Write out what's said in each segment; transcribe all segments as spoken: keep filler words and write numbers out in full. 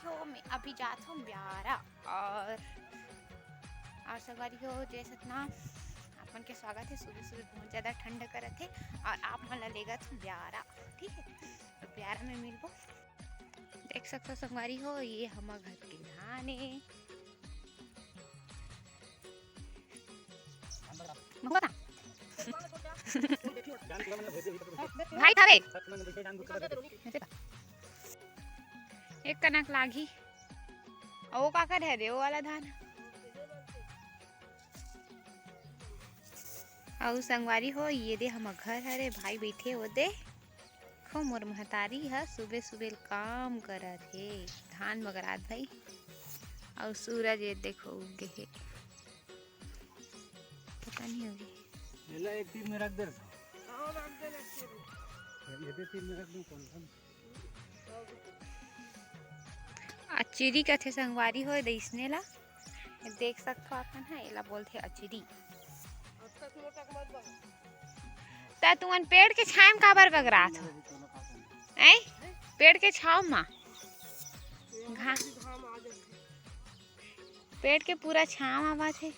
तो मैं अभी जात हूँ ब्यारा। और और संगवारी हो, जय सतनाम। आप मन के स्वागत है। सुबह सुबह बहुत ज्यादा ठंड करत है और आप मन ला लेगत हूँ ब्यारा, ठीक है? तो ब्यारा में मिलबो। देख सकथो संगवारी हो, ये हमर घर के धान है। बहुत ना। भाई थावे। एक कनक लागी। अउ वो काकर है रे, वो वाला धान? अउ संगवारी हो, ये दे हमर घर हरे, भाई बैठे वो दे। खो मोर महतारी ह सुबह सुबह काम करत हे, धान बगरात भाई। अउ सूरज ये देखो उगे हे, पता नहीं उगे हे। एला एक तीर में रख दे। हाँ, रख दे, रख दे। ये तीर में रख दूं, कौन सा? अचरी कथे संगवारी हो, दइसने ला देख सकथो आप मन ह, एला बोलथे अचरी। त तुमन पेड़ के छांय म काबर बगरात हो? ऐ, पेड़ के छांव म घा-, पेड़ के पूरा छांव आवत हे।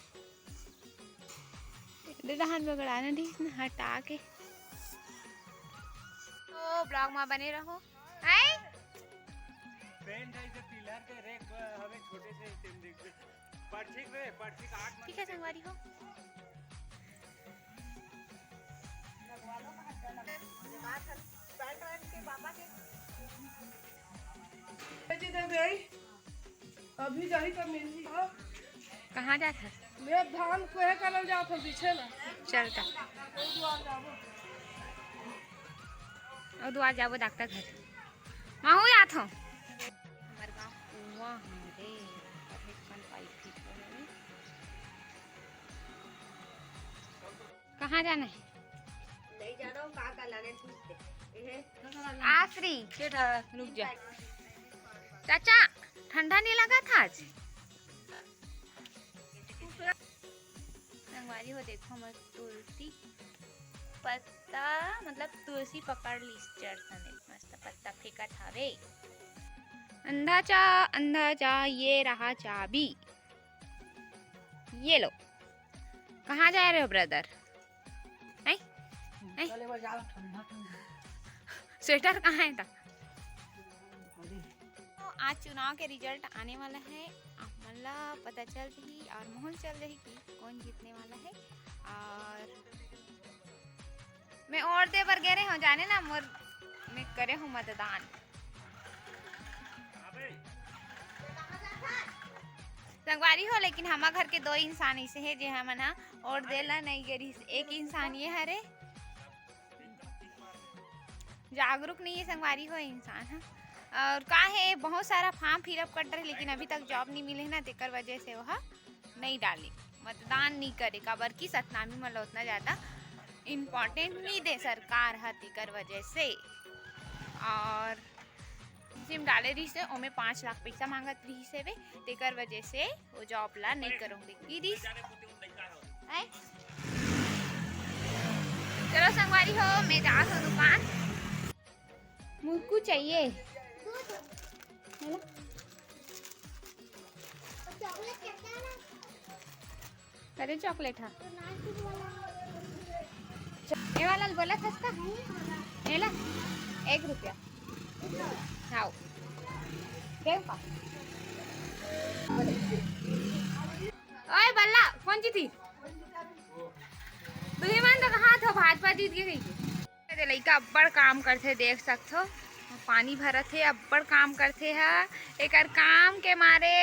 दे दहान बगड़ाना दिस न हटा के। तो vlog मा बने रहो। हैं? पेंट है इसे पिलर के रेक हवे छोटे से तेम देख दे। पर्ची पे, पर्ची काट मत ठीक है दे। संगवारी हो। पैंट वैंट के पापा के। जी दे गई। अभी जाही त मिलही। हाँ। कहाँ जात हस? मैं धान कोहे करल जात हूँ, पीछे ना। चल त। ओ दुआर जाबो। ओ दुआर जाबो डॉक्टर घर। महू जात हूँ। हमर गाँव कुआं हरे, अभी कन पाइप फिट होए हवे। कहाँ जाना है? नहीं जाना हूँ, कहाँ का लाने पूछ दे। एहे। आसरी। रुक जा। चाचा, ठंडा नहीं लगा था आज? संगवारी हो, देखो, हमर तुलसी पत्ता, मतलब, तुलसी पकड़ लीस जड़ समेत, मस्त पत्ता फेंकत हावे। अंधा चा, अंधा चा, ये रहा चाबी। ये लो। कहाँ जा रहे हो, ब्रदर? हैं? हैं? चले बस जाओ, ठंडा ठंडा। स्वेटर कहाँ है ता? अरे। तो आज चुनाव के रिजल्ट आने वाला है, आप मन ला पता चल जाही और माहौल चल जाही कि कौन जीतने वाला है। और मैं वोट दे बर गे रहे हूँ, जाने ना, मोर मैं करे हूँ मतदान। संगवारी हो, लेकिन हमा घर के दो इंसान ऐसे है जे हमन ह वोट देला नहीं गे रहिस। एक इंसान ये हरे, जागरूक नहीं है संगवारी हो इंसान ह। और का है, बहुत सारा फॉर्म फिलअप कर रहे, लेकिन अभी तक जॉब नहीं मिले ना, तेकर वजह से वह नहीं डाले, मतदान नहीं करे, काबर कि सतनामी मन ल उतना ज्यादा इम्पोर्टेंट नहीं दे सरकार ह, तेकर वजह से। और जिम डाले रहिस हे, ओमे पाँच लाख पैसा मांगत रहिस हे वे, तेकर वजह से वो जॉब ला नहीं करूँ कहिस। हैं? चलो संगवारी हो, मैं जात हूँ दुकान। मुक्कू चाहिए। है ना? करे चॉकलेट हा। ये वाला बोला था इसका? ये ला, एक रुपया। हाँ। देव का? ओए बल्ला, कौन जी थी? दुही मन तो कहाँ था? भाजपा जीत गई कहीं के। ते लइका अब्बड़ काम करथे, देख सकथो, पानी भरत हे, अब्बड़ काम करथे ह। एकर काम के मारे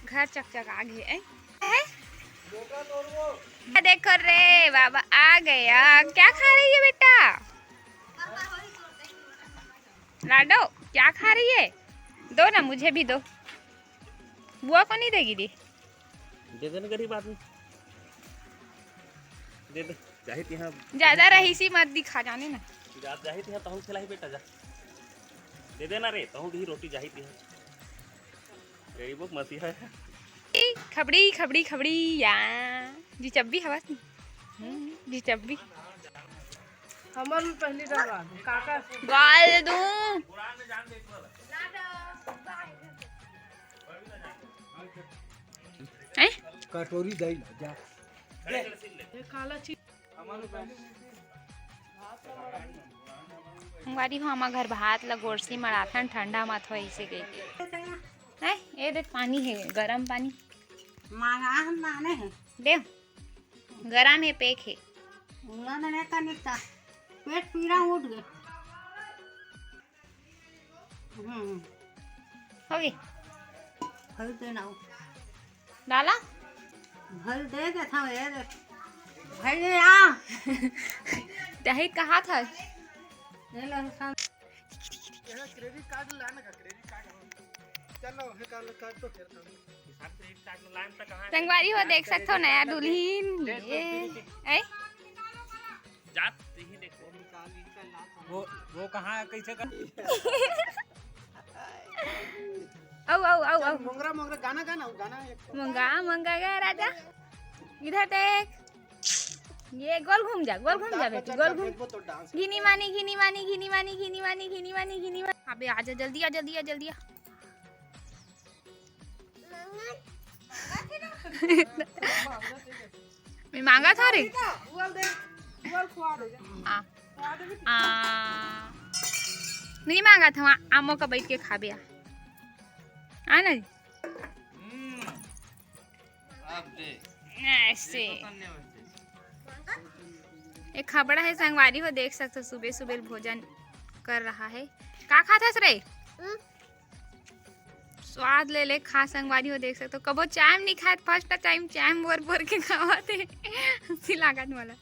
घर चकचका गे। ए? ए? देखो रे बाबा, आ गया। क्या खा रही है बेटा? लाडो, क्या खा रही है? दो ना, मुझे भी दो। बुआ को नहीं देगी दी? दे देना गरीब आदमी, दे दे। चाहे तिहा ज्यादा रहीसी मत दिखा, जाने ना। जा, जाही तिहा तहूँ खिलाही बेटा, जा। दे देना रे, तहूँ भी रोटी जाही तिहा। गरीबों के मसीहा है। खबड़ी, खबड़ी, खबड़ी, या। जी चब्बी हवा। हम्म, जी चब्बी। हमर में पहली डलवा दे, काका। गाल दूं। कुरान में जान दे एक बार। हैं? कटोरी दई ला जा। संगवारी हो, हमर घर भात ला गोरसी मड़ाथन, ठंडा मत होय इसे कहिके। हैं? ए देख, पानी हे, गरम पानी। मांगा हम माने हे। दे, गरम हे, पेक हे। उला ने नहीं करनी ता। पेट पीरा उठ गए। हम्म। होगे। भर दे ना। डाला? भर दे के था ये दे। भर दे आ। दही कहा था? ये लो, सब। तेरा क्रेडिट कार्ड लाना का, क्रेडिट कार्ड। चलो, हे कार्ड, कार्ड तो फिर हम। संगवारी हो, देख सकथो नया दुल्हिन। ए, ए? जात यही देखो। वो, वो कहाँ, कैसे कर? औ, औ, औ, औ। मोंगरा, मोंगरा, गाना गाना, गाना एक। मोंगा, मोंगा गा राजा। इधर देख। ये गोल घूम जा, गोल घूम जा बेटी, गोल घूम। घिनी मानी, घिनी मानी, घिनी मानी, घिनी मानी, घिनी मानी, घिनी मानी। अबे आजा, जल्दी आ, जल्दी आ, जल्दी आ। मैं मांगा था रे। आ, आ, नहीं मांगा था, वहाँ आमो का बैठ के खाबे आ। आ ना रे। ऐसे। एक खबड़ा है संगवारी हो, देख सकते हो, सुबह सुबह भोजन कर रहा है। का खात हस रे? स्वाद ले ले, खा संगवारी हो, देख सकते हो, कबो चाय में नहीं खाए, फर्स्ट टाइम चाय में बोर बोर के खावा थे। हंसी लागत मोला।